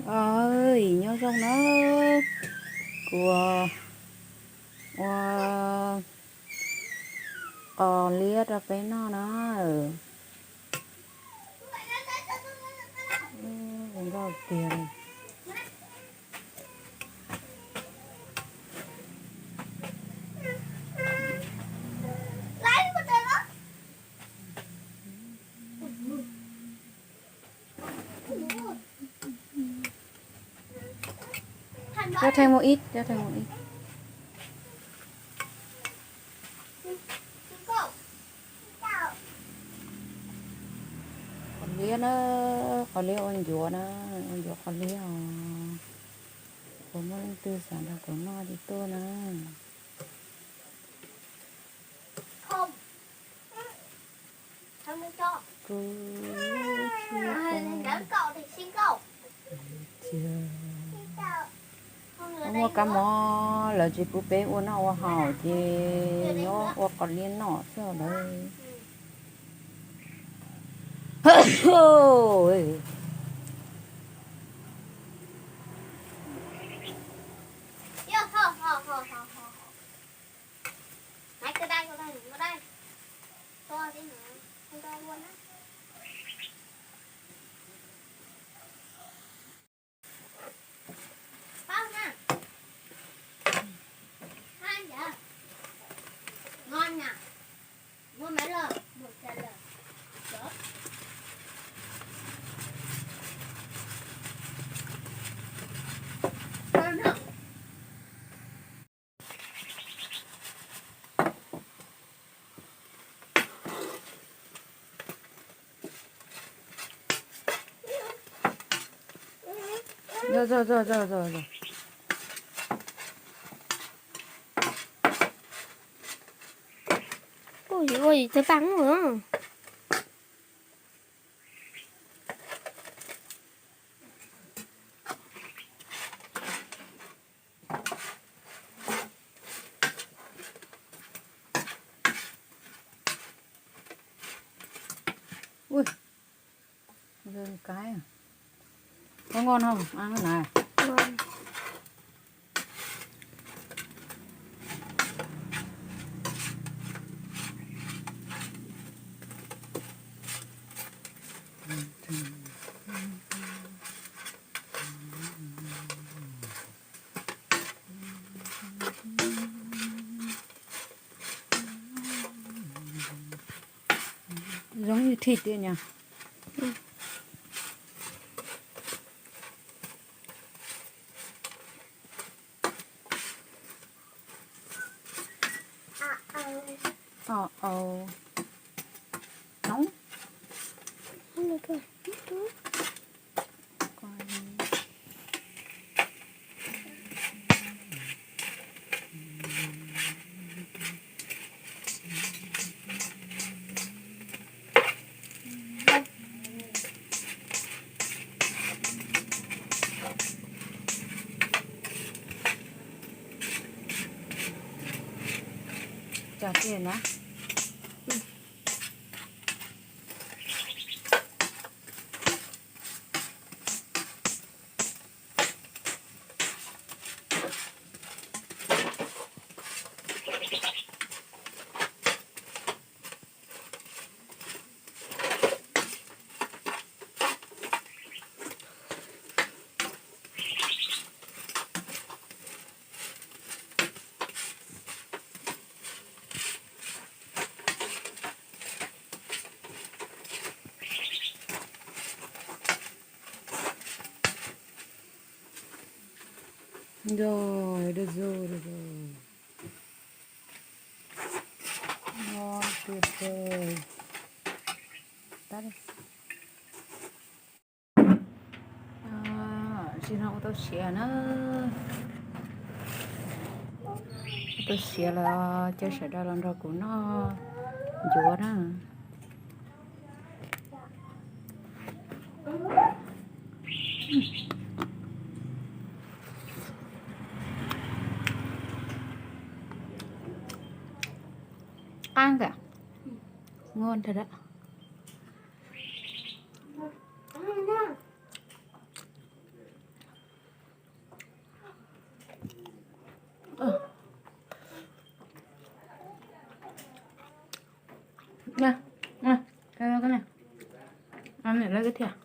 Oj, nyob zoo na, kuv ua qos liab rau peb noj na. Zoo nkauj tiag li. Cho thêm một ít, cho thêm một ít. Qos liab na, qos liab ua ncuav na, ua ncuav qos liab os. Kuv muaj leej twg xav nrog kuv noj ces tuaj na. Kuv muaj kab mob lawv tsis pub peb ua noj ua haus ces nyob ua qos liab noj xwb lawm. Ua yus ua yus tawg paj mus. Ui, kab, kab ngon no, ăn na. Giống như thịt vậy nhỉ? Ờ, ờ. Nóng. Cov tiag na. Rồi, được rồi, được rồi. Ngon tuyệt vời. Tắt đi. Tam sim no ua tau siav na. Ua tau siav los caw sawv daws los nrog kuv noj ncuav na. Qab kawg, ngon thiab. thiab.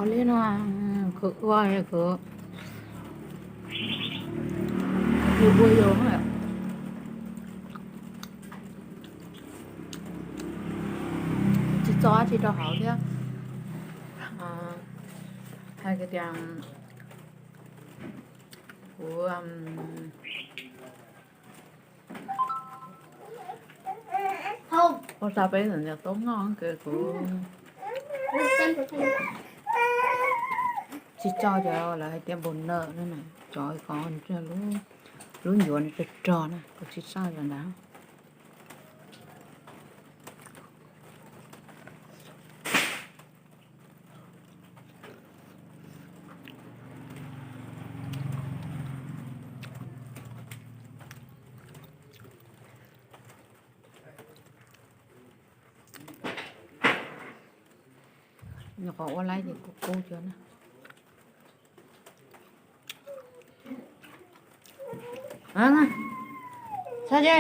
Qhov liab no, kuv ua, kuv ua yus tsis txo dab tsi rau hauv thiab. Hais tias kuv ua tau peb ntawm niam tub noj ces kuv tsis tso cov lawv hais tias npaum ntawm no na, cov ko lub ncuav no rog rog na, kuv tsis tso cov ntawd. Nyuam qhuav ua laib ces kub kub cov na. Sa, coj a.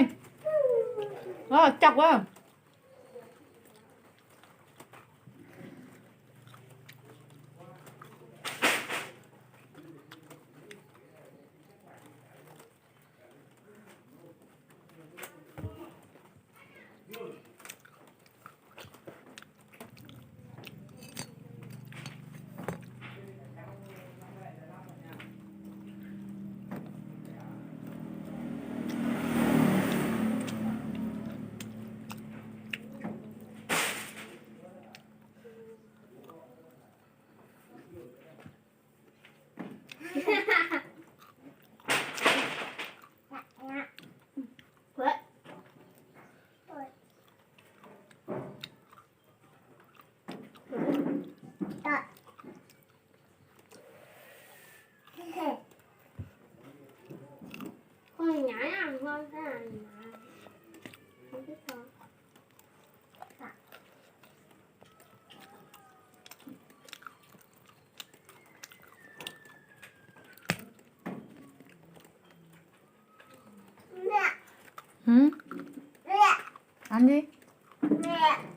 Ăn đi.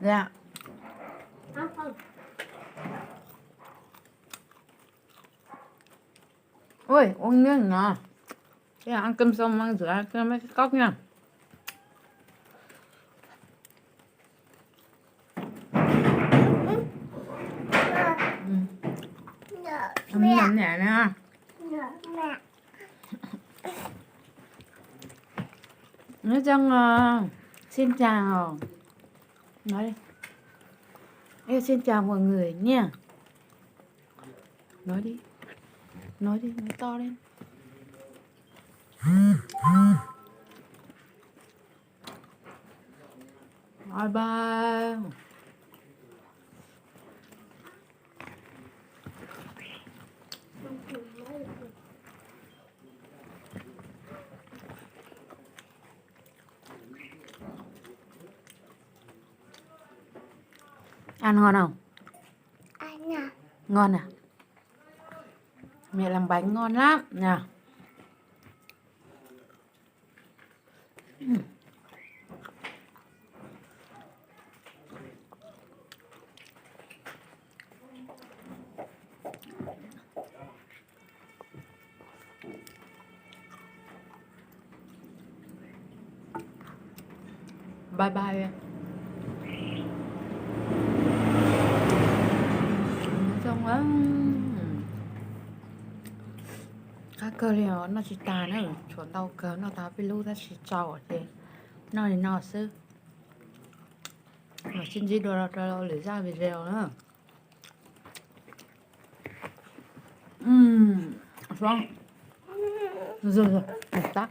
Dạ. Ôi, uống nước nè. Thế là ăn cơm xong mang rửa cho mấy cái cốc nha. Ừ. Ăn nhẹ nhẹ nha. Nói chung là xin chào. Nói đi. Em xin chào mọi người nha. Nói đi. Nói đi, nói to lên. Bye bye. Ăn ngon không? Ngon à? Mẹ làm bánh ngon lắm nha. Bye bye. Zoo lawm. Qab kawg li os, noj tsis tas na, tshuav ntau kawg, noj tau peb lub tab sis tsau ces noj li no xwb. Mam sib ntsib dua rau lwm zaj video na. Tab,